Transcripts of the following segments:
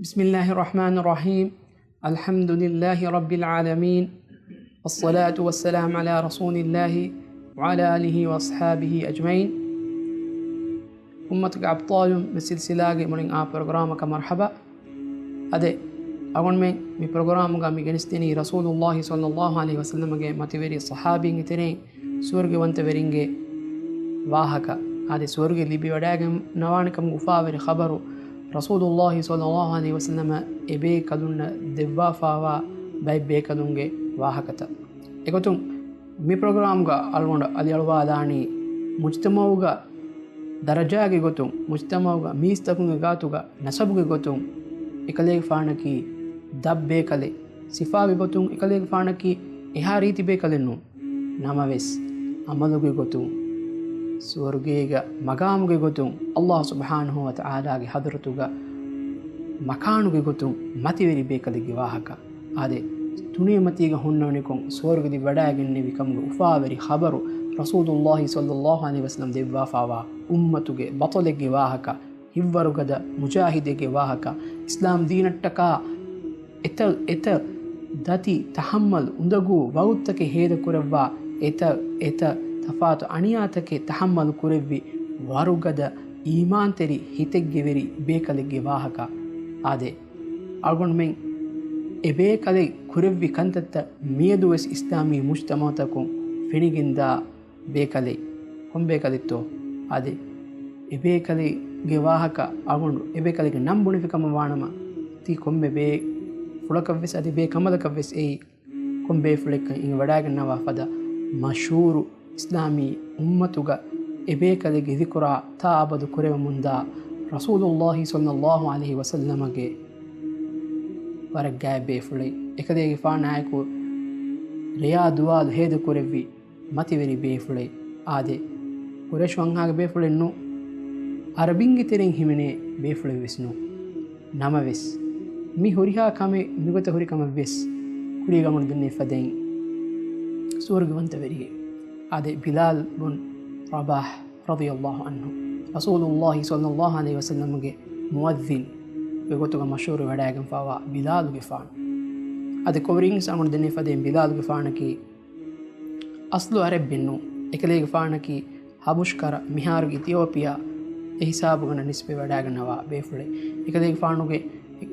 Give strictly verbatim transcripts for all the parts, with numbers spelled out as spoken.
بسم الله الرحمن الرحيم. الحمد لله رب العالمين. والصلاة والسلام على رسول الله وعلى آله وأصحابه أجمعين. އުއްމަތުގެ އަބްޠާލުން މި ސިލްސިލާގެ މުޅިން އާ ޕްރޮގްރާމަކަށް މަރްޙަބާ. އަދި އަޅުގަނޑުމެން މި ޕްރޮގްރާމުގަ މި ގެނެސްދިނީ ރަސޫލުﷲ ޞައްލަﷲ ޢަލައިހި ވަސައްލަމަގެ މަތިވެރި ޞަޙާބީންގެ ތެރެއިން ސުވަރުގެވަންތަވެރިންގެ ވާހަކަ. އާދެ، ސުވަރުގެ ލިބިވަޑައިގަންނަވާނެކަމުގެ އުފާވެރި ޚަބަރު ރަސޫލުﷲ ޞައްލަﷲ ޢަލައިހި ވަސައްލަމަ އެބޭކަލުންނަށް ދެއްވާފާވާ ބައެއް ބޭކަލުންގެ ވާހަކަތައް. އެގޮތުން މި ޕްރޮގްރާމްގަ އަޅުގަނޑު އަލިއަޅުވާލާނީ މުޖްތަމަޢުގަ ދަރަޖާގެ ގޮތުން، މުޖްތަމަޢުގަ މީސްތަކުންގެ ގާތުގަ ނަސަބުގެ ގޮތުން އެކަލޭގެފާނަކީ ދަށް ބޭކަލެއް، ސިފާގެ ގޮތުން އެކަލޭގެފާނަކީ އެހާ ރީތި ބޭކަލެއް ނޫން. ނަމަވެސް، ޢަމަލުގެ ގޮތުން، ސުވަރުގޭގަ މަގާމުގެ ގޮތުން، ﷲ ސުބްޙާނަހޫ ވަތަޢާލާގެ ޙަޟްރަތުގަ މަކާނުގެ ގޮތުން މަތިވެރި ބޭކަލެއްގެ ވާހަކަ. އާދެ، ދުނިޔެމަތީގަ ހުންނަވަނިކޮށް ސުވަރުގެ ލިބިވަޑައިގެންނެވި ކަމުގެ އުފާވެރި ޚަބަރު ރަސޫލުﷲ ޞައްލަﷲ ޢަލައިހި ވަސައްލަމަ ދެއްވާފާވާ އުއްމަތުގެ ބަޠަލެއްގެ ވާހަކަ، ހިތްވަރުގަދަ މުޖާހިދެއްގެ ވާހަކަ، އިސްލާމް ދީނަށްޓަކާ އެތައް އެތައް ދަތި، ތަޙައްމަލް، އުނދަގޫ ވަގުތުތަކެއް ހޭދަކުރައްވާ، އެތައް އެތައް ތަފާތު އަނިޔާތަކެއް ތަޙައްމަލް ކުރެއްވި ވަރުގަދަ އީމާންތެރި ހިތެއްގެ ވެރި ބޭކަލެއްގެ ވާހަކަ. އާދެ، އަޅުގަނޑުމެން އެބޭކަލެއް ކުރެއްވި ކަންތައްތައް މިއަދުވެސް އިސްލާމީ މުޖްތަމަޢުތަކުން ފެނިގެންދާ ބޭކަލެއް. ކޮން ބޭކަލެއްތޯ؟ އާދެ، އެބޭކަލެއްގެ ވާހަކަ އަޅުގަނޑު އެބޭކަލެއްގެ ނަން ބުނެފި ކަމަށް ވާނަމަ، ތީ ކޮންމެ ބޭފުޅަކަށްވެސް އަދި ބޭކަނބަލަކަށްވެސް އެއީ ކޮން ބޭފުޅެއްކަން އެނގިވަޑައިގަންނަވާ ފަދަ މަޝްހޫރު އިސްލާމީ އުއްމަތުގަ އެބޭކަލެއްގެ ޛިކުރާ ތާ އަބަދު ކުރެވެމުންދާ ރަސޫލުﷲ ޞައްލަﷲ ޢަލައިހި ވަސައްލަމަގެ ވަރަށް ގާތް ބޭފުޅެއް، އެކަލޭގެފާނާއެކު ރެޔާ ދުވާލު ހޭދަކުރެއްވި މަތިވެރި ބޭފުޅެއް. އާދެ، ޤުރައިޝް ވަންހާގެ ބޭފުޅެއް ނޫން، ޢަރަބިންގެ ތެރެއިން ހިމެނޭ ބޭފުޅެއްވެސް ނޫން. ނަމަވެސް، މި ހުރިހާ ކަމެއް މިގޮތަށް ހުރި ކަމަށްވެސް ކުރީގަ އަޅުގަނޑު ދެންނެވި ފަދައިން ސުވަރުގެވަންތަވެރިއެއް. އާދެ، ބިލާލް ބުން ރަބާޙް ރަޟިޔަﷲ ޢަންހު، ރަސޫލުﷲ ޞައްލަﷲ ޢަލައިހި ވަސައްލަމަގެ މުއައްޒިން ގެ ގޮތުގަ މަޝްހޫރުވެވަޑައިގެންފާވާ ބިލާލުގެފާނު. އަދި ކޮވަރިންގްސް އަޅުގަނޑު ދެންނެވި ފަދައިން ބިލާލުގެފާނަކީ އަސްލު ޢަރަބެއް ނޫން. އެކަލޭގެފާނަކީ ޙަބަޝް ކަރަ މިހާރުގެ އިތިއޯޕިއާ އެ ހިސާބުގަނޑަށް ނިސްބަތްވެވަޑައިގަންނަވާ ބޭފުޅެއް. އެކަލޭގެފާނުގެ،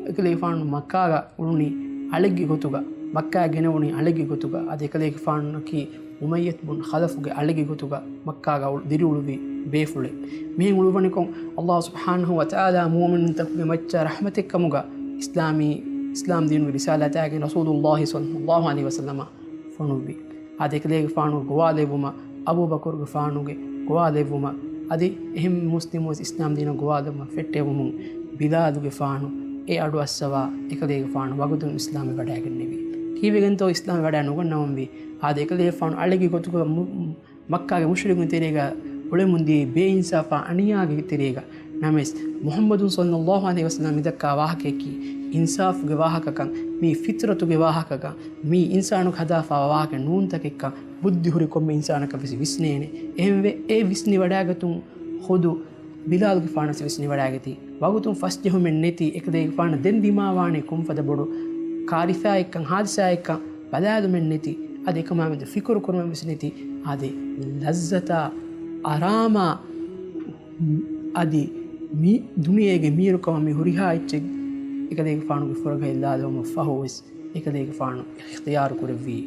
އެކަލޭގެފާނު މައްކާގަ އުޅުނީ އަޅެއްގެ ގޮތުގަ، މައްކާ ގެނެވުނީ އަޅެއްގެ ގޮތުގަ. އަދި އެކަލޭގެފާނަކީ އުމައްޔަތު ބުން ޚަލަފުގެ އަޅެއްގެ ގޮތުގަ މައްކާގަ އުޅު-، ދިރިއުޅުއްވި ބޭފުޅެއް. މިހެން އުޅުއްވަނިކޮށް، ﷲ ސުބްޙާނަހޫ ވަތަޢާލާ މުއުމިނުންތަކުގެ މައްޗަށް ރަޙްމަތެއްކަމުގަ އިސްލާމީ، އިސްލާމް ދީނުގެ ރިސާލާތާގެން ރަސޫލުﷲ ޞައްލަﷲ ޢަލައިހި ވަސައްލަމަ ފޮނުއްވި. އާދެ، އެކަލޭގެފާނުގެ ގޮވާލެއްވުމަށް، އަބޫބަކުރުގެފާނުގެ ގޮވާލެއްވުމަށް، އަދި އެހެން މުސްލިމުވެސް އިސްލާމް ދީނަށް ގޮވާލެއްވުމަށް ފެއްޓެވުމުން، ބިލާލުގެފާނު އެ އަޑު އައްސަވާ އެކަލޭގެފާނު ވަގުތުން އިސްލާމްވެވަޑައިގެންނެވި. ކީއްވެގެންތޯ އިސްލާމްވެވަޑައި ނުގަންނަވަންވީ؟ އާދެ، އެކަލޭގެފާނު އަޅެއްގެ ގޮތުގަ މު-، މައްކާގެ މުޝްރިކުން ތެރޭގަ އުޅެމުންދިޔައީ ބޭއިންސާފާ އަނިޔާގެ ތެރޭގަ. ނަމަވެސް، މުޙައްމަދު ޞައްލަﷲ ޢަލައިހި ވަސައްލަމަ މިދައްކާ ވާހަކަޔަކީ އިންސާފުގެ ވާހަކަކަން، މީ ފިޠްރަތުގެ ވާހަކަކަން، މީ އިންސާނުގެ ހަދާފާވާ ވާހަކަ ނޫންތަކެއްކަން ބުއްދި ހުރި ކޮންމެ އިންސާނަކަށް ވެސް ވިސްނޭނެ. އެހެންވެ، އެ ވިސްނިވަޑައިގަތުން ޚުދު ބިލާލުގެފާނަސް ވިސްނިވަޑައިގަތީ. ވަގުތުން ފަސްޖެހުމެއް ނެތި، އެކަލޭގެފާނަށް ދެން ދިމާވާނީ ކޮންފަދަ ބޮޑު ކާރިސާއެއްކަން، ހާދިސާއެއްކަން ބަލާލުމެއް ނެތި. އަދި އެކަމާމެދު ފިކުރު ކުރުމެއް ވެސް ނެތި. އަދި ލައްޒަތާ، އަރާމާ، އަދި މި ދުނިޔޭގެ މީރުކަމަށް މި ހުރިހާ އެއްޗެއް އެކަލޭގެފާނުގެ ފުރަގަހެއް ލާލެވުމަށް ފަހު ވެސް އެކަލޭގެފާނު އިޚްތިޔާރު ކުރެއްވީ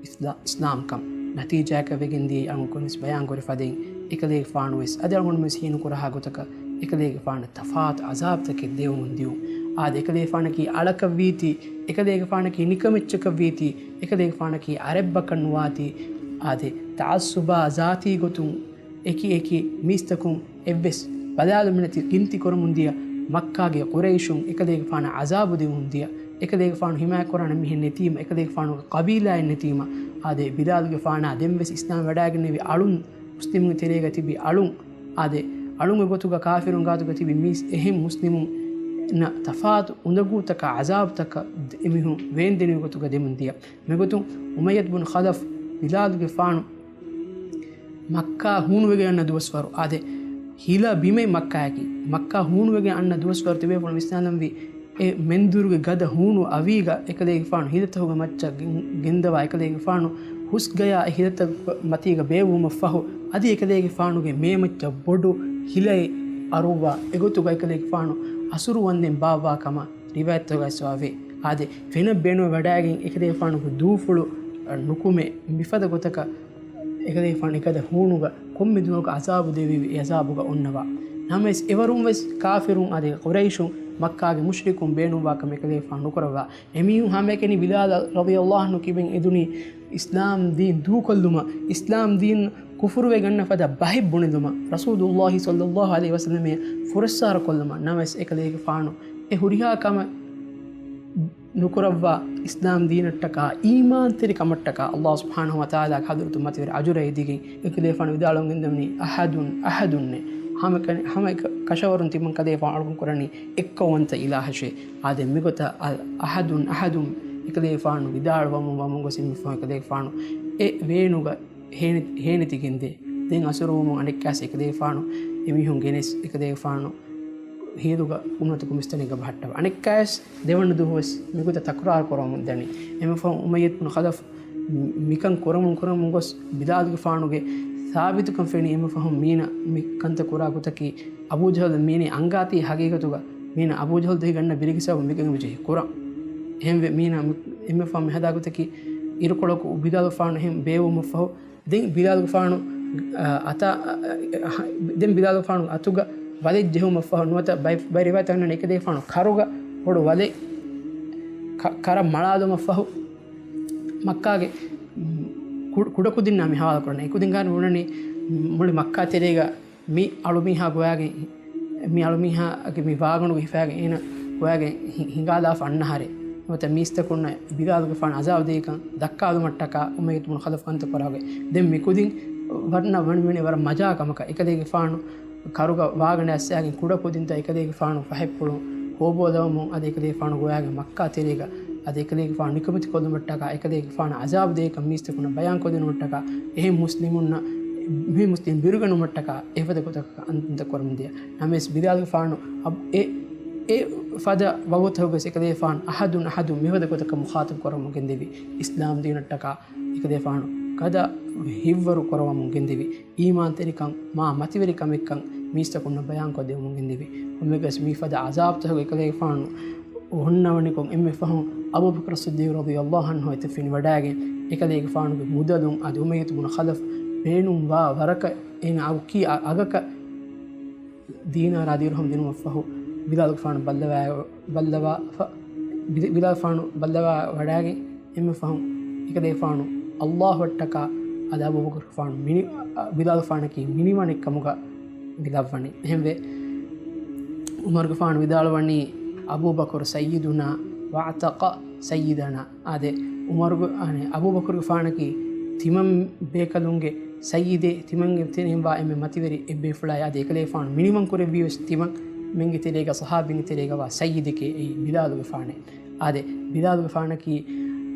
އިސްލާ-، އިސްލާމްކަން. ނަތީޖާއަކަށް ވެގެންދިޔައީ އަޅުގަނޑު ކޮންމެސް ބަޔާންކުރި ފަދައިން އެކަލޭގެފާނު ވެސް އަދި އަޅުގަނޑު މިސް ހީނުކުރާ ގޮތަކަށް އެކަލޭގެފާނަށް ތަފާތު ޢަޒާބުތަކެއް ދެވެމުން ދިޔުން. އާދެ، އެކަލޭގެފާނަކީ އަޅަކަށްވީތީ، އެކަލޭގެފާނަކީ ނިކަމެއްޗަކަށްވީތީ، އެކަލޭގެފާނަކީ ޢަރަބަކަށް ނުވާތީ، އާދެ، ތަޢައްޞުބާ ޒާތީ ގޮތުން އެކި އެކި މީސްތަކުން އެއްވެސް ބަލާލުމެއް ނެތި ގިންތި ކުރަމުން ދިޔަ މައްކާގެ ޤުރައިޝުން އެކަލޭގެފާނަށް ޢަޒާބު ދެވުމުން ދިޔަ، އެކަލޭގެފާނު ހިމާޔަތްކުރާނެ މީހެއް ނެތީމަ، އެކަލޭގެފާނުގެ ޤަބީލާއެއް ނެތީމަ، އާދެ، ބިލާލުގެފާނާ ދެންވެސް އިސްލާމް ވަޑައިގެންނެވި އަޅުން، މުސްލިމުންގެ ތެރޭގަ ތިބި އަޅުން، އާދެ، އަޅުންގެ ގޮތުގަ ކާފިރުން ގާތުގަ ތިބި މީސް އެހެން މުސްލިމުންނަށް ތަފާތު އުނދަގޫތަކާ ޢަޒާބުތަކަށް އެމީހުން ވޭންދެނިވި ގޮތުގަ ދެމުން ދިޔަ. މިގޮތުން އުމައްޔަތު ބުން ޚަލަފް ބިލާލުގެފާނު މައްކާ ހޫނުވެގެން އަންނަ ދުވަސްވަރު، އާދެ، ހިލަ ބިމެއް މައްކާއަކީ. މައްކާ ހޫނުވެގެން އަންނަ ދުވަސްވަރު ތިބޭފުޅުން ވިސްނާލަންވީ، އެ މެންދުރުގެ ގަދަ ހޫނު އަވީގަ އެކަލޭގެފާނު ހިލަތަކުގެ މައްޗަށް ގެން-، ގެންދަވާ އެކަލޭގެފާނު ހުސްގަޔާ އެ ހިލަތައް މަތީގަ ބޭއްވުމަށްފަހު، އަދި އެކަލޭގެފާނުގެ މޭމައްޗަށް ބޮޑު ހިލައެއް އަރުއްވާ އެގޮތުގަ އެކަލޭގެފާނު އަސުރު ވަންދެން ބާއްވާ ކަމަށް ރިވާޔަތްތަކުގައި އައިސްފަވޭ. އާދެ، ފެނަށް ބޭނުމަށް ވަޑައިގެން އެކަލޭގެފާނުގެ ދޫފުޅު، އަ، ނުކުމެ، މިފަދަ ގޮތަކަށް އެކަލޭގެފާނު އެކަލޭ ހޫނުގަ ކޮންމެ ދުވަހަކު އަޒާބު ދެވި އެ އަޒާބުގަ އޮންނަވާ. ނަމަވެސް އެވަރުން ވެސް ކާފިރުން އަދި ޤުރައިޝުން މައްކާގެ މުޝްރިކުން ބޭނުންވާ ކަމެއް އެކަލޭގެފާނު ނުކުރައްވާ. އެމީހުން ހަމައެކަނި ބިލާލަށް ރަޟިޔަﷲ ޢަންހު ކިބެން އެދުނީ އިސްލާމް ދީން ދޫކޮށްލުމަށް، އިސްލާމް ދީން ކުފުރުވެގަންނަ ފަދަ ބަހެއް ބުނެލުމަށް، ރަސޫލުﷲ ޞައްލަﷲ ޢަލައިހި ވަސައްލަމައަށް ފުރައްސާރަ ކޮށްލުމަށް. ނަމަވެސް އެކަލޭގެފާނު އެ ހުރިހާ ކަމެއް ނުކުރައްވާ، އިސްލާމް ދީނަށްޓަކާ، އީމާންތެރި ކަމަށްޓަކާ، ﷲ ސުބްޙާނަހޫ ވަތަޢާލާގެ ޙަޟްރަތުން މަތިވެރި އަޖުރެއް އެދިގެން އެކަލޭގެފާނު ވިދާޅުވަން ގެންދަވަނީ، "أحد، أحد" ނޭ. ހަމަ ކަ-، ހަމަ އެކަ-، ކަށަވަރުން ތިމަން ކަލޭގެފާނު އަޅުކަން ކުރަނީ އެއްކައުވަންތަ އިލާހަށޭ. އާދެ، މިގޮތަށް އަލް އަޙަދުން އަޙަދުން އެކަލޭގެފާނު ވިދާޅުވަމުން ވަމުން ގޮސް އެންމެ ފަހުން އެކަލޭގެފާނު އެ ވޭނުގަ ހޭނި-، ހޭނިތިގެންދޭ. ދެން އަސުރުވުމުން އަނެއްކާސް އެކަލޭގެފާނު އެމީހުން ގެނެސް އެކަލޭގެފާނު ހިއްލުގަ އުމްރަތު ކުމިސްތަނެއްގަ ބަހައްޓަވާ. އަނެއްކާސް ދެވަނަ ދުވަހުވެސް މިގޮތަށް ތަކުރާރު ކުރަމުން ދަނީ. އެންމެ ފަހުން އުމައްޔަތު ބުނު ޚަލަފް މިކަން ކުރަމުން ކުރަމުން ގޮސް ބިލާލުގެފާނުގެ ސާބިތުކަން ފެނި. އެންމެ ފަހުން މީނަ މި ކަންތައް ކުރާ ގޮތަކީ އަބޫ ޖަހަލް މީނަ އަންގާތީ ހަގީގަތުގަ މީނަ އަބޫ ޖަހަލް ދެކި ގަންނަ ބިރިގެ ސަބަބުން މިކަން ވެއްޖެ ކުރަން. އެހެންވެ މީނަ މި-، އެންމެ ފަހުން މި ހަދާ ގޮތަކީ އިރުކޮޅަކު ބިލާލުގެފާނު އެހެން ބޭއްވުމަށްފަހު ދެން ބިލާލުގެފާނު، އަ، އަތާ، އަ، އަ، ދެން ބިލާލުގެފާނު އަތުގަ ވަލެއް ޖެހުމަށްފަހު ނުވަތަ ބައި، ބައި ރިވާޔަތް އަންނަނީ އެކަލޭގެފާނު ކަރުގަ ބޮޑު ވަލެއް ކަ-، ކަރަށް މަޅާލުމަށްފަހު މައްކާގެ ކު-، ކުޑަކުދިންނާ މި ހަވާލު ކުރަނީ. އެކުދިން ގާން ބުނަނީ މުޅި މައްކާ ތެރޭގަ މި އަޅުމީހާ ގޮވާގެން، މި އަޅުމީހާގެ މި ވާގަނޑުގަ ހިފާގެން އޭނަ ގޮވާގެން ހި-، ހިނގާލާފަ އަންނަ އަހަރެއް. ނުވަތަ މީސްތަކުންނަށް ބިލާލުގެފާނު އަޒާބު ދޭކަން ދައްކާލުމަށްޓަކާ އުމައްޔަތު ބުނު ޚަލަފް ކަންތައް ކުރާގޮތް. ދެން މި ކުދިން ވަރަށް ވަނީ ވަރަށް މަޖާ ކަމަކަށް އެކަލޭގެފާނު ކަރުގަ ވާގަނޑަށް އައްސާގެން ކުޑަ ކުދިންތައް އެކަލޭގެފާނު ފަހެއްޕުޅުން ހޯބޯލަވަމުން އަދި އެކަލޭގެފާނު ގޮވާގެން މައްކާ ތެރޭގަ އަދި އެކަލޭގެފާނު ނިކަމެތި ކޮށްލުމަށްޓަކާ އެކަލޭގެފާނު އަޒާބު ދޭކަން މީސްތަކުންނަށް ބަޔާންކޮށްދިނުމަށްޓަކާ އެހެން މުސްލިމުންނަށް، މި މުސްލިމް ބިރުގަނުމަށްޓަކާ އެފަދަ ގޮތަކަށް އަންތަ ކުރަމުންދިޔަ. ނަމަވެސް ބިލާލުގެފާނު އަ-، އެ، އެ ފަދަ ވަގުތަކުގަސް އެކަލޭގެފާނު އަހަދުން އަހަދުން މިފަދަ ގޮތަކަށް މުޚާތަބް ކުރަމުން ގެންދެވި. އިސްލާމް ދީނަށްޓަކާ އެކަލޭގެފާނު ގަދަ ހިއްވަރު ކުރަވަމުން ގެންދެވި. އީމާންތެރިކަން މާ މަތިވެރި ކަމެއްކަން މީސްތަކުންނަށް ބަޔާންކޮށްދެވުމުން ގެންދެވި. ކޮންމެއަކަސް މިފަދަ އަޒާބުތަކުގަ އެކަލޭގެފާނު ހުންނަވަނިކޮށް އެންމެ ފަހުން އަބޫބަކުރު ޞިއްދީޤު ރަޟިޔަﷲ ޢަންހު އެތައް ފެނިވަޑައިގެން އެކަލޭގެފާނުގެ މުދަލުން އަދި އުމައްޔަތު ބުނު ޚަލަފް ބޭނުންވާ ވަރަކަށް އޭނަ އަގުކީ އަ-، އަގަކަށް ދީނާރާ ދިރުހަމް ދިނުމަށްފަހު ބިލާލުގެފާނު ބައްލަވާ، ބައްލަވާ، ބި-، ބިލާލުގެފާނު ބައްލަވާ ވަޑައިގެން އެންމެ ފަހުން އެކަލޭގެފާނު ﷲ އަށްޓަކާ އަދި އަބޫބަކުރުގެފާނު މިނި-، އަ، ބިލާލުގެފާނަކީ މިނިވަނެއްކަމުގަ ބިލައްވަނީ. އެހެންވެ، ޢުމަރުގެފާނު ވިދާޅުވަނީ، "އަބޫބަކުރު ސައްޔިދުނާ ވައަޢުތަޤަ ސައްޔިދަނާ." އާދެ، ޢުމަރުގެ، އަނެ، އަބޫބަކުރުގެފާނަކީ ތިމަން ބޭކަލުންގެ ސައްޔިދެއް، ތިމަންގެ ތެރެއިން ވާ އެންމެ މަތިވެރި އެއްބޭފުޅާއި، އާދެ، އެކަލޭގެފާނު މިނިވަން ކުރެއްވީވެސް ތިމަންމެންގެ ތެރޭގަ، ޞަޙާބީންގެ ތެރޭގަ ވާ ސައްޔިދެކޭ އެއީ ބިލާލުގެފާނޭ. އާދެ، ބިލާލުގެފާނަކީ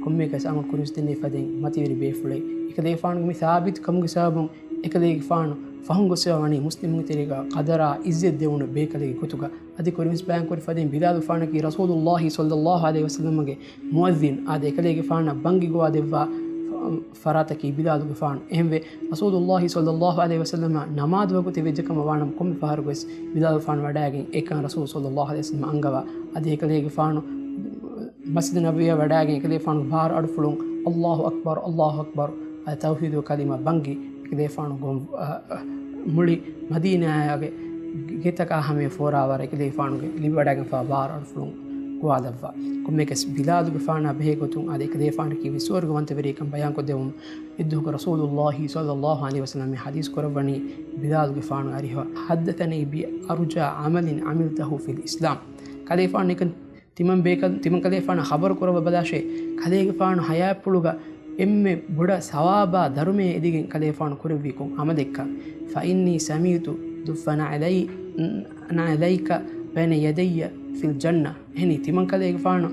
ކޮންމެއަކަސް އަމަލު ކުރިމަސްދެންނެވި ފަދައިން މަތިވެރި ބޭފުޅެއް. އެކަލޭގެފާނުގެ މި ސާބިތު ކަމުގެ ސަބަބުން އެކަލޭގެފާނު ފަހުން ގޮސްފަ ވަނީ މުސްލިމުންގެ ތެރޭގަ ޤަދަރާ ޢިއްޒަތް ދެވުނު ބޭކަލެއްގެ ގޮތުގަ. އަދި ކުރިންވެސް ބަޔާންކުރި ފަދައިން ބިލާލުގެފާނަކީ ރަސޫލުﷲ ޞައްލަﷲ ޢަލައިހި ވަސައްލަމަގެ މުއައްޒިން، އާދެ، އެކަލޭގެފާނަށް ބަންގި ގޮވާ ދެއްވާ ފަ-، ފަރާތަކީ ބިލާލުގެފާނު. އެހެންވެ، ރަސޫލުﷲ ޞައްލަﷲ ޢަލައިހި ވަސައްލަމަށް ނަމާދު ވަގުތެއް ވެއްޖެ ކަމަށް ވާނަމަ ކޮންމެ ފަހަރަކުވެސް ބިލާލުގެފާނު ވަޑައިގެން އެކަން ރަސޫލު ޞައްލަﷲ ޢަލައިހި ވަސައްލަމަށް އަންގަވާ. އަދި އެކަލޭގެފާނު މަސްޖިދު ނަބަވީއަށް ވަޑައިގެން އެކަލޭގެފާނުގެ ބާރު އަޑުފުޅުން، "އައްލާހު އަކްބަރު، އައްލާހު އަކްބަރު" އަދި ތައުޙީދު ކަލިމާ ބަންގި އެކަލޭގެފާނު ގޮން-، އަ، އަ، މުޅި މަދީނާގެ ގެތަކާ ހަމަޔަށް ފޯރާވަރަށް އެކަލޭގެފާނުގެ ލިބިވަޑައިގެންފާ ބާރު އަޑުފުޅުން ގޮވާލައްވާ. ކޮންމެއަކަސް ބިލާލުގެފާނާ ބެހޭ ގޮތުން އާދެ، އެކަލޭގެފާނަކީ ވެސް ސުވަރުގަވަންތަވެރި ކަން ބަޔާންކޮށްދެވުން އެއްދުވަހަކު ރަސޫލުﷲ ޞައްލަﷲ ޢަލައިހި ވަސައްލަމަ މި ޙަދީޘް ކުރައްވަނީ ބިލާލުގެފާނު އަރިހަށް. "حدثني بأرجى عمل عملته في الإسلام." ކަލޭގެފާނު ނިކަން ތިމަން ބޭކަލް، ތިމަން ކަލޭގެފާނަށް ޚަބަރު ކުރައްވަ ބަލާށޭ، ކަލޭގެފާނު ޙަޔާތްޕުޅުގަ އެންމެ ބޮޑަށް ސަވާބާ ދަރުމައެއް އެދިގެން ކަލޭގެފާނު ކުރެއްވީ ކޮން ޢަމަލެއްކަން. "فإني سمعت دف نعلي-، نعليك بين يدي في الجنة." އެހެނީ، ތިމަން ކަލޭގެފާނު،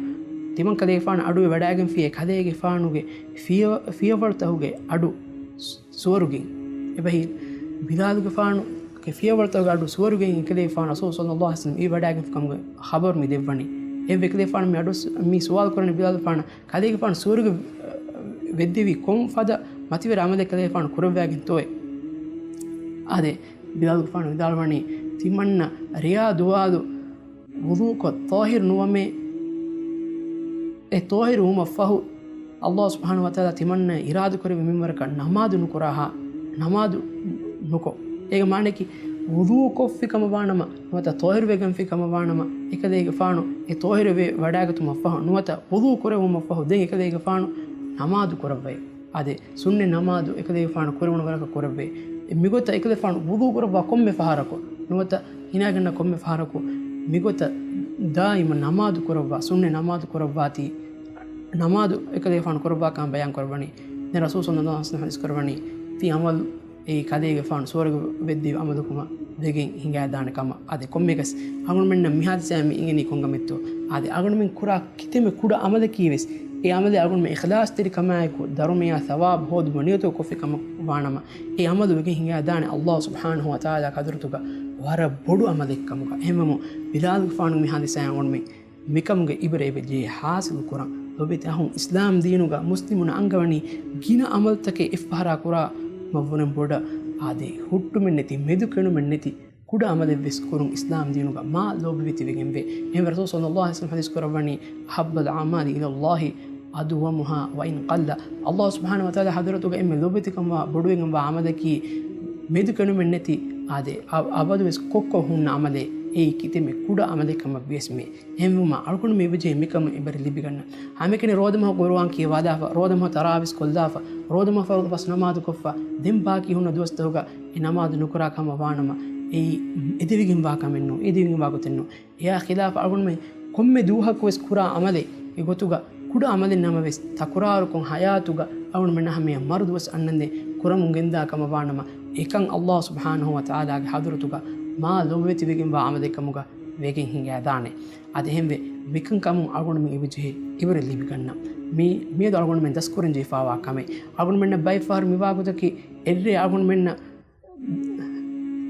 ތިމަން ކަލޭގެފާނު އަޑުއެ ވަޑައިގެންފިޔޭ ކަލޭގެފާނުގެ ފިޔަ-، ފިޔަވަޅުތަކުގެ އަޑު ސުވަރުގެ. އެބަހީ، ބިލާލުގެފާނު ގެ ފިޔަވަޅުތަކުގެ އަޑު ސުވަރުގެއިން އެކަލޭގެފާނު ރަސޫލު ޞައްލައްލާހު ޢަލައިހި ވަސައްލަމަ އެ ވަޑާގެންފި ކަމުގެ ޚަބަރު މި ދެއްވަނީ. އެ އެކަލޭގެފާނު މި އަޑު ސު-، މި ސުވާލު ކުރަނީ ބިލާލުގެފާނަށް، ކަލޭގެފާނު ސުވަރުގެ ވެއްދެވީ ކޮން ފަދަ މަތިވެރި ޢަމަލެއް ކަލޭގެފާނު ކުރައްވާގެންތޯއޭ؟ އާދެ، ބިލާލުގެފާނު ވިދާޅުވަނީ، ތިމަންނަ ރެޔާ ދުވާލު ވުޟޫކޮށް ޠާހިރު ނުވަމޭ، އެ ޠާހިރު ވުމަށްފަހު، ﷲ ސުބްޙާނަހޫ ވަތަޢާލާ ތިމަންނަ އިރާދަކުރެއްވި މިންވަރަކަށް ނަމާދު ނުކުރާހާ، ނަމާދު ނުކޮށް. އޭގެ މާނައަކީ، ވުޟޫކޮށްފި ކަމަށް ވާނަމަ، ނުވަތަ ޠާހިރުވެގެންފި ކަމަށް ވާނަމަ، އެކަލޭގެފާނު އެ ޠާހިރުވެ ވަޑާގަތުމަށްފަހު، ނުވަތަ ވުޟޫ ކުރެވުމަށްފަހު، ދެން އެކަލޭގެފާނު ނަމާދު ކުރައްވައި. އާދެ، ސުންނަތް ނަމާދު އެކަލޭގެފާނު ކުރެވުނު ވަރަކަށް ކުރެއްވޭ. އެ މިގޮތަށް އެކަލޭގެފާނު ވުޟޫ ކުރައްވާ ކޮންމެ ފަހަރަކު، ނުވަތަ ހިނާގަންނަ ކޮންމެ ފަހަރަކު، މިގޮތަށް ދާއިމަށް ނަމާދު ކުރައްވާ، ސުންނަތް ނަމާދު ކުރައްވާތީ، ނަމާދު އެކަލޭގެފާނު ކުރައްވާކަން ބަޔާން ކުރައްވަނީ. ދެން ރަސޫލު ޞައްލައްލާހު ޢަލައިހި ވަސައްލަމަ ޙަދީޘް ކުރައްވަނީ، ތި ޢަމަލު އެއީ ކަލޭގެފާނު ސުވަރުގެ ވެއްދެވި ޢަމަލު ކަމަށް ވެގެން ހިނގާދާނެ ކަމަށް. އާދެ، ކޮންމެއަކަސް އަޅުގަނޑުމެންނަށް މި ޙާދިސާއިން މި އިނގެނީ ކޮންކަމެއްތޯ؟ އާދެ، އަޅުގަނޑުމެން ކުރާ ކިތަންމެ ކުޑަ ޢަމަލަކީވެސް، އެ ޢަމަލެއް އަޅުގަނޑުމެން އިޚްލާޞްތެރިކަމާއެކު ދަރުމަޔާ ޘަވާބު ހޯދުމަށް ނިޔަތު ކޮށްފި ކަމަށް ވާނަމަ، އެ ޢަމަލު ވެގެން ހިނގާދާނެ ﷲ ސުބްޙާނަހޫ ވަތަޢާލާގެ ޙަޟްރަތުގަ ވަރަށް ބޮޑު ޢަމަލެއް ކަމުގަ. އެހެންވީމަ، ބިލާލުގެފާނު މި ޙާދިސާއިން އަޅުގަނޑުމެން މިކަމުގެ ޢިބްރަތް އެބަ ޖެހޭ ޙާޞިލު ކުރަން. ލޯބިވެތި އަޚުން، އިސްލާމް ދީނުގަ މުސްލިމުން އަންގަވަނީ ގިނަ ޢަމަލުތަކެއް އެއްފަހަރާ ކުރާ މަށްވުރެން ބޮޑަށް، އާދެ، ހުއްޓުމެއް ނެތި، މެދުކެނުމެއް ނެތި ކުޑަ ޢަމަލެއްވެސް ކުރުން އިސްލާމް ދީނުގަ މާ ލޯބިވެތިވެގެންވޭ. އެހެންވެ، ރަސޫލު ޞައްލައްލާހު ޢަލައިހި ވަސައްލަމަ ޙަދީޘް ކުރައްވަނީ، "أحب الأعمال إلى الله أدومها وإن قل." ﷲ ސުބްޙާނަހޫ ވަތަޢާލާ ޙަޟްރަތުގަ އެންމެ ލޯބިވެތިކަންވާ ބޮޑުވެގެންވާ ޢަމަލަކީ މެދުކެނުމެއް ނެތި، އާދެ، އަ-، އަބަދުވެސް ކޮށްކޮށް ހުންނަ ޢަމަލެއް. އެއީ ކިތަންމެ ކުޑަ ޢަމަލެއް ކަމަށް ވިޔަސް މެ. އެހެންވީމަ، އަޅުގަނޑު މި އެބަޖެހޭ މިކަމުން އެބަރި ލިބިގަންނަ. ހަމައެކަނި ރޯދަމަހު ޤުރުއާން ކިޔަވާލާފަ، ރޯދަމަހު ތަރާވީސް ކޮށްލާފަ، ރޯދަމަހު ފަރުޟު ފަސް ނަމާދު ކޮށްފަ، ދެން ބާކީ ހުންނަ ދުވަސްތަކުގަ އެ ނަމާދު ނުކުރާ ކަމަށް ވާނަމަ، އެއީ އެދެވިގެންވާ ކަމެއް ނޫން، އެދެވިގެންވާ ގޮތެއް ނޫން. އެއާ ޚިލާފަށް އަޅުގަނޑުމެން ކޮންމެ ދުވަހަކުވެސް ކުރާ ޢަމަލެއް އެގޮތުގަ ކުޑަ ޢަމަލެއް ނަމަވެސް، ތަކުރާރުކޮށް ޙަޔާތުގަ އަޅުގަނޑުމެންނަށް ހަމަޔަށް މަރުދުވަސް އަންނަންދެން ކުރަމުން ގެންދާ ކަމަށް ވާނަމަ، އެކަން ﷲ ސުބްޙާނަހޫ ވަތަޢާލާގެ ޙަޟްރަތުގަ މާ ލޯބިވެތިވެގެންވާ ޢަމަލެއް ކަމުގަ ވެގެން ހިނގާދާނެ. އަދި އެހެންވެ، މިކަން ކަމުން އަޅުގަނޑުމެން އެބަޖެހޭ އިބްރަތް ލިބިގަންނަން. މި، މިއަދު އަޅުގަނޑުމެން ދަސްކުރަން ޖެހިފާވާ ކަމެއް. އަޅުގަނޑުމެންނަށް ބައެއް ފަހަރު މިވާ ގޮތަކީ، އެއްރޭ އަޅުގަނޑުމެންނަށް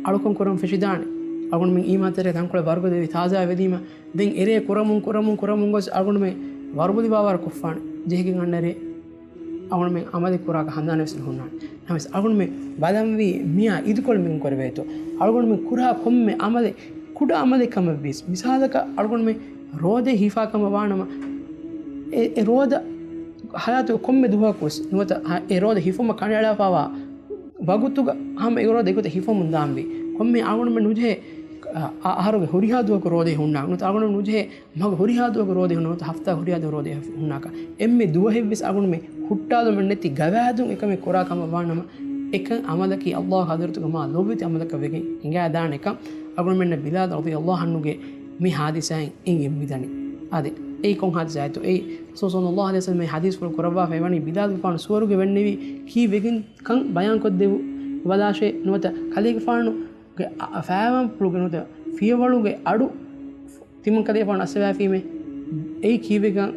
އަޅުކަން ކުރަން ފެށިދާނެ. އަޅުގަނޑުމެން އީމާންތެރި ތަންކޮޅެއް ވަރުގަދަވެ ތާޒާ ވެދީމަ، ދެން އެރޭ ކުރަމުން، ކުރަމުން، ކުރަމުން ގޮސް އަޅުގަނޑުމެން ވަރުބަލިވާވަރަށް ކޮށްފާނެ. ޖެހިގެން އަންނަ ރޭ އަޅުގަނޑުމެން ޢަމަލެއް ކުރާކަށް ހަނދާނެވެސް ނުހުންނާނެ. ނަމަވެސް އަޅުގަނޑުމެން ބަލަންވީ މިއާ އިދިކޮޅު މިން ކުރެވޭތޯ. އަޅުގަނޑުމެން ކުރާ ކޮންމެ ޢަމަލެއް، ކުޑަ ޢަމަލެއް ކަމަށްވިޔަސް، މިސާލަކަށް އަޅުގަނޑުމެން ރޯދަ ހިފާ ކަމަށް ވާނަމަ، އެ، އެ ރޯދަ ޙަޔާތުގެ ކޮންމެ ދުވަހަކުވެސް ނުވަތަ އެ ރޯދަ ހިފުމަށް ކަނޑައަޅާފާވާ ވަގުތުގަ ހަމަ އެ ރޯދަ އެގޮތަށް ހިފަމުން ދާންވީ. ކޮންމެ އަޅުގަނޑުމެން ނުޖެހޭ، އަ، އަ، އަހަރުގެ ހުރިހާ ދުވަހަކު ރޯދަ ހުންނާ، ނުވަތަ އަޅުގަނޑުމެން ނުޖެހޭ މަހުގެ ހުރިހާ ދުވަހަކު ރޯދަ ހުންނާ، ނުވަތަ ހަފްތާގެ ހުރިހާ ދުވަހަކު ރޯދަ ހުންނާކަށް. އެންމެ ދުވަހެއްވެސް އަޅުގަނޑުމެން ހުއްޓާލުމެއް ނެތި ގަވާއިދުން އެކަމެއް ކުރާ ކަމަށް ވާނަމަ، އެކަން ޢަމަލަކީ ﷲ ގެ ޙަޟްރަތުގަ މާ ލޯބިވެތި ޢަމަލަކަށް ވެގެން ހިނގާދާނެކަން އަޅުގަނޑުމެންނަށް ބިލާލް ރަޟިޔަﷲ ޢަންހުގެ މި ޙާދިސާއިން އެނގެން މިދަނީ. އާދެ، އެއީ ކޮން ޙާދިސާއެއްތޯ؟ އެއީ ރަސޫލު ޞައްލަﷲ ޢަލައިހި ވަސައްލަމަ ޙަދީޘްފުޅު ކުރައްވާފައި ވަނީ ބިލާލްގެފާނު ސުވަރުގެ ވަންނެވީ ކީއްވެގެން ކަން ބަޔާންކޮށްދެއްވާށޭ ނުވަތަ ކަލޭގެފާނުގެ އަ-، ފައިވާންޕުޅުގެ ނުވަތަ ފިޔަވަޅުގެ އަޑު ތިމަން ކަލޭގެފާނު އައްސަވާފީމޭ. އެއީ ކީއްވެގެން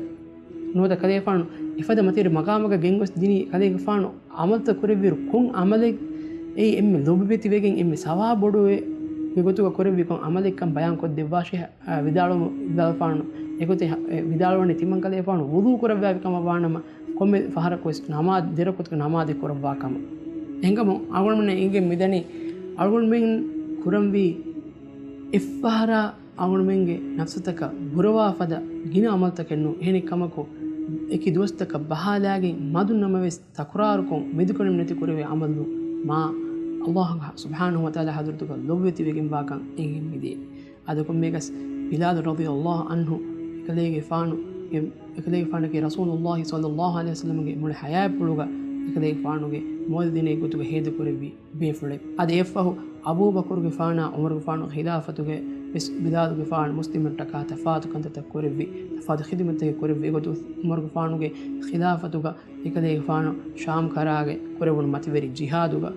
ނުވަތަ ކަލޭގެފާނު އެފަދަ މަތިވެރި މަގާމަކަށް ގެންގޮސް ދިނީ ކަލޭގެފާނު ޢަމަލުތައް ކުރެއްވިއިރު ކޮން ޢަމަލެއް އެއީ އެންމެ ލޯބިވެތިވެގެން އެންމެ ސަވާބު ބޮޑުވޭ ގޮތުގަ ކުރެއްވި ކޮން ޢަމަލެއްކަން ބަޔާންކޮށްދެއްވާށޭ. އާ، ވިދާޅުވުމުން ބިލާލްގެފާނު އެގޮތަށް ވިދާޅުވަނީ ތިމަން ކަލޭގެފާނު ވުޟޫ ކުރައްވާފި ކަމަށް ވާނަމަ، ކޮންމެ ފަހަރަކުވެސް ނަމާދު ދެ ރަކުޢަތުގެ ނަމާދެއް ކުރައްވާ ކަމަށް. އެހެންކަމުން އަޅުގަނޑުމެންނަށް އެނގެން މިދަނީ، އަޅުގަނޑުމެން ކުރަންވީ އެއްފަހަރާ އަޅުގަނޑުމެންގެ ނަފްސުތަކަށް ބުރަވާ ފަދަ ގިނަ ޢަމަލުތަކެއް ނޫން. އެހެނެއް ކަމަކު، އެކި ދުވަސްތަކަށް ބަހާލާގެން މަދުން ނަމަވެސް، ތަކުރާރުކޮށް މެދުކެނުމެއް ނެތި ކުރެވޭ ޢަމަލު މާ ﷲ ސުބްޙާނަހޫ ވަތަޢާލާ ޙަޟްރަތުގަ ލޯބިވެތިވެގެންވާކަން އެނގެން މިދިޔަ. އަދި ކޮންމެއަކަސް ބިލާލު ރަޟިޔަﷲ ޢަންހު އެކަލޭގެފާނު، އެ، އެކަލޭގެފާނަކީ ރަސޫލުﷲ ޞައްލަﷲ ޢަލައިހި ވަސައްލަމަގެ މުޅި ޙަޔާތްޕުޅުގަ އެކަލޭގެފާނުގެ މޯލިދު ދިނެއް ގޮތުގަ ހޭދަކުރެއްވި ބޭފުޅެއް. އަދި އެއަށްފަހު އަބޫބަކުރުގެފާނާ ޢުމަރުގެފާނު ޚިލާފަތުގައި ވެސް ބިލާލުގެފާނު މުސްލިމުންނަށްޓަކާ ތަފާތު ކަންތައްތައް ކުރެއްވި، ތަފާތު ޚިދުމަތްތަކެއް ކުރެއްވި. އެގޮތުން ޢުމަރުގެފާނުގެ ޚިލާފަތުގަ އެކަލޭގެފާނު ޝާމް ކަރާގެ ކުރެވުނު މަތިވެރި ޖިހާދުގަ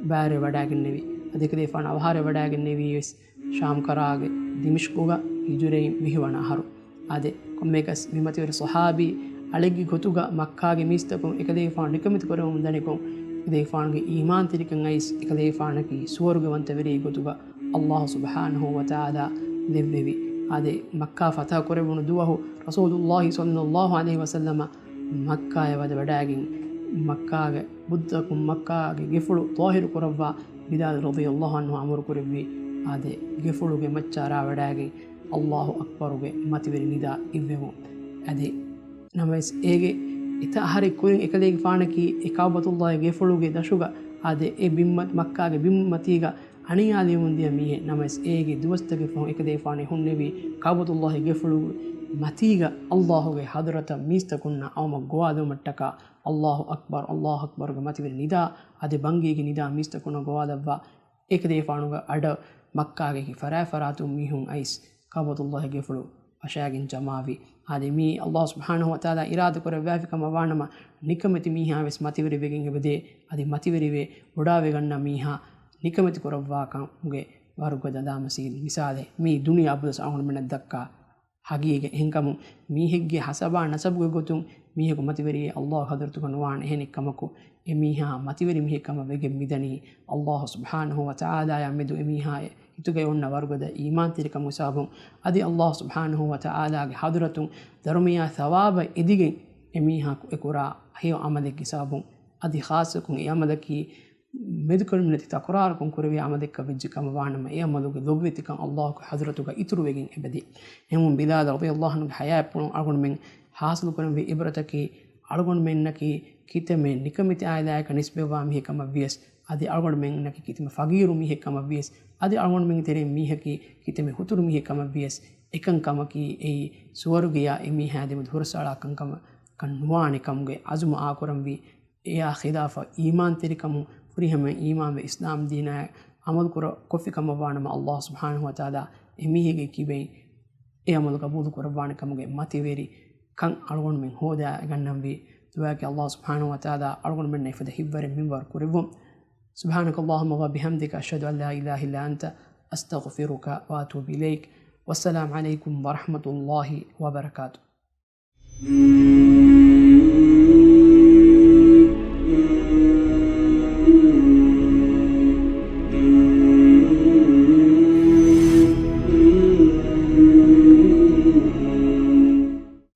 ބައިވެރިވެ ވަޑައިގެންނެވި. އަދި އެކަލޭގެފާނު އަވަހާރަވެ ވަޑައިގެންނެވީ ވެސް ޝާމް ކަރާގެ ދިމިޝްޤުގަ ހިޖުރައިން ވިހި ވަނަ އަހަރު. އާދެ، ކޮންމެއަކަސް މި މަތިވެރި ޞަޙާބީ އަޅެއްގެ ގޮތުގަ މައްކާގެ މީސްތަކުން އެކަލޭގެފާނު ނިކަމެތި ކުރެވެމުން ދަނިކޮށް، އެކަލޭގެފާނުގެ އީމާންތެރިކަން އައިސް އެކަލޭގެފާނަކީ ސުވަރުގެވަންތަވެރިއެއް ގޮތުގަ އައްލާހު ސުބްޙާނަހޫ ވަތަޢާލާ ދެއްވެވި. އާދެ، މައްކާ ފަތަޙަ ކުރެވުނު ދުވަހު ރަސޫލުއްލާހި ޞައްލައްލާހު ޢަލައިހި ވަސައްލަމަ މައްކާޔަށް ވަދެ ވަޑައިގެން، މައްކާގެ ބުއްދަކުން މައްކާގެ ގެފުޅު ޠާހިރު ކުރައްވާ ބިލާލް ރަޟިޔައްލާހު ޢަންހު އަމުރު ކުރެއްވި. އާދެ، ގެފުޅުގެ މައްޗަށް ރާވަޑައިގެން އައްލާހު އަކްބަރުގެ މަތިވެރި ނިދާ އިއްވެވުން. އަދި ނަމަވެސް އޭގެ އެތައް އަހަރެއް ކުރިން އެކަލޭގެފާނަކީ އެ ކަޢުބަތުއްލާހި ގެފުޅުގެ ދަށުގަ، އާދެ، އެ ބިންމަ-، މައްކާގެ ބިންމަތީގަ އަނިޔާލެވުމުން ދިޔަ މީހެއް. ނަމަވެސް އޭގެ ދުވަސްތަކެއް ފަހުން އެކަލޭގެފާނު ހުންނެވީ ކަޢުބަތުއްލާހި ގެފުޅު މަތީގަ އައްލާހުގެ ޙަޟްރަތަށް މީސްތަކުންނަށް އައުމަށް ގޮވާލުމަށްޓަކާ، އައްލާހު އަކްބަރު، އައްލާހު އަކްބަރުގެ މަތިވެރި ނިދާ އަދި ބަންގީގެ ނިދާ މީސްތަކުންނަށް ގޮވާލައްވާ، އެކަލޭގެފާނުގެ އަޑަށް މައްކާގެ ފަރާތްފަރާތުން މީހުން އައިސް ކަޢުބަތުއްލާހި ގެފުޅު އަށާގެން ޖަމާވި. އާދެ، މީ އައްލާހު ސުބްޙާނަހޫ ވަތަޢާލާ އިރާދަކުރެއްވާފި ކަމަށް ވާނަމަ، ނިކަމެތި މީހާ ވެސް މަތިވެރިވެގެން އެބަދޭ. އަދި މަތިވެރިވެ ވޮޑާވެގަންނަ މީހާ ނިކަމެތި ކުރައްވާކަމުގެ ވަރުގަދަ ލާމަސީލް މިސާލެއް މީ ދުނިޔެ އަބަދުވެސް އަޅުގަނޑުމެންނަށް ދައްކާ ހަގީގަތް. އެހެންކަމުން މީހެއްގެ ހަސަބާ ނަސަބުގެ ގޮތުން މީހަކު މަތިވެރިއެއް އައްލާހު ޙަޟްރަތުގަ ނުވާނެ. އެހެނެއްކަމަކު، އެމީހާ މަތިވެރި މީހެއް ކަމަށް ވެގެން މިދަނީ، އައްލާހު ސުބްޙާނަހޫ ވަތަޢާލާޔާ މެދު އެމީހާ ހިތުގައި އޮންނަ ވަރުގަދަ އީމާންތެރިކަމުގެ ސަބަބުން، އަދި އައްލާހު ސުބްޙާނަހޫ ވަތަޢާލާގެ ޙަޟްރަތުން ދަރުމަޔާ ސަވާބަށް އެދިގެން އެމީހާ އެކުރާ ހެޔޮ ޢަމަލެއްގެ ސަބަބުން، އަދި ޚާއްޞަކޮށް އެ ޢަމަލަކީ މެދުކެރުމެއް ނެތި ތަކުރާރުކޮށް ކުރެވޭ ޢަމަލެއްކަށް ވެއްޖެ ކަމަށް ވާނަމަ، އެ ޢަމަލުގެ ލޮބުވެތިކަން އައްލާހުގެ ޙަޟްރަތުގަ އިތުރުވެގެން އެބަދޭ. އެހެންވުމުން ބިލާލް ރަޟިޔައްލާހު ޢަންހުގެ ޙަޔާތްޕުޅުން އަޅުގަނޑުމެން ޙާޞިލުކުރަންވީ ޢިބްރަތަކީ، އަޅުގަނޑުމެންނަކީ ކިތަމެ ނިކަމެތި ޢާއިލާއަކަށް ނިސްބަތްވާ މީހެއް ކަމަށްވިޔަސް، އަދި އަޅުގަނޑުމެންނަކީ ކިތަމެ ފަގީރު މީހެއް ކަމަށްވިޔަސް، އަދި އަޅުގަނޑުމެންގެ ތެރެއިން މީހަކީ ކިތަމެ ހުތުރު މީހެއް ކަމަށްވިޔަސް، އެކަންކަމަކީ އެއީ ސުވަރުގެޔާ އެމީހާ ދެމެދު ހުރަސްއަޅާ ކަންކަމަކަށް ނުވާނެ ކަމުގެ ޢަޒުމު އާކުރަންވީ. އެއާ ޚިލާފަށް އީމާންތެރިކަމުން ފުރިހަމަ އީމާންވެ އިސްލާމް ދީނާ ޢަމަލު ކުރ-، ކޮށްފި ކަމަށް ވާނަމަ، އައްލާހު ސުބްޙާނަހޫ ވަތަޢާލާ އެމީހެއްގެ ކިބައިން އެ ޢަމަލު ޤަބޫލު ކުރައްވާނެ ކަމުގެ މަތިވެރި ކަން އަޅުގަނޑުމެން ހޯދާ ގަންނަންވީ. ދުޢާއަކީ އައްލާހު ސުބްޙާނަހޫ ވަތަޢާލާ އަޅުގަނޑުމެންނަށް އެފަދަ ހިތްވަރެއް މިންވަރު ކުރެއްވުން. سبحانك اللهم وبحمدك، أشهد أن لا إله إلا أنت، أستغفرك وأتوب إليك. والسلام عليكم ورحمة الله وبركاته.